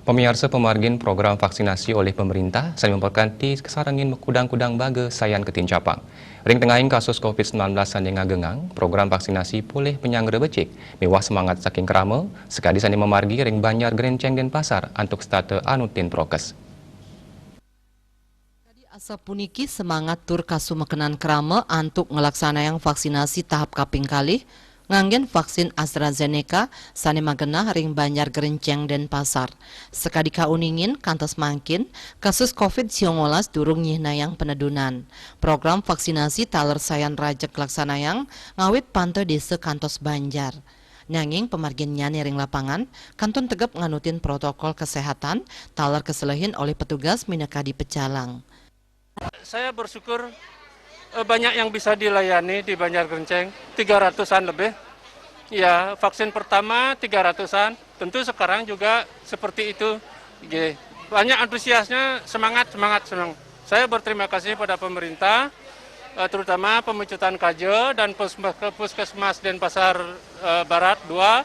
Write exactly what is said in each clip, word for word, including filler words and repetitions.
Pamiarsa, pamargin program vaksinasi olih pemerintah sané mapakanti kasarengin makudang-kudang baga sayan ka Tincapang. Ring tengahing kasus covid sembilan belas sané ngagengang, program vaksinasi polih panyanggra becik miwah semangat saking krama, sakadi sané mamargi ring Banjar Gerenceng Denpasar antuk setata anutin prokes. Kadi asapuniki semangat tur kasumekenan krama antuk nglaksanayang vaksinasi tahap kaping kalih nganggén vaksin AstraZeneca sané magenah ring Banjar Gerenceng Denpasar. Sakadi kauningin kantos mangkin, kasus covid siangolas durung nyihnayang panedunan. Program vaksinasi taler sayan rajeg laksanayang ngawit panta désa kantos banjar. Nanging pamarginnyané ring lapangan kantun tegep nganutin protokol kesehatan taler kaselehin olih petugas minakadi pecalang. Saya bersyukur, eh, banyak yang bisa dilayani di Banjar Gerenceng, tiga ratusan lebih. Ya, vaksin pertama tiga ratusan, tentu sekarang juga seperti itu. Nggih. Banyak antusiasnya, semangat, semangat, senang. Saya berterima kasih pada pemerintah, eh, terutama Pemecutan Kaja dan Pusma-, Puskesmas Denpasar, eh, Barat dua,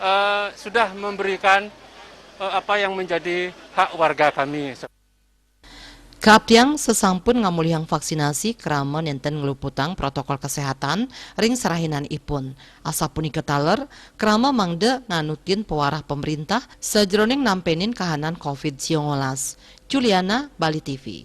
eh, sudah memberikan, eh, apa yang menjadi hak warga kami. Kaaptiang sasampun ngamolihang vaksinasi krama nénten ngluputang protokol kesehatan ring serahinanipun. Asapunika taler, krama mangda nganutin pawarah pamerintah sajeroning nampénin kahanan covid siangolas. Juliana, Bali T V.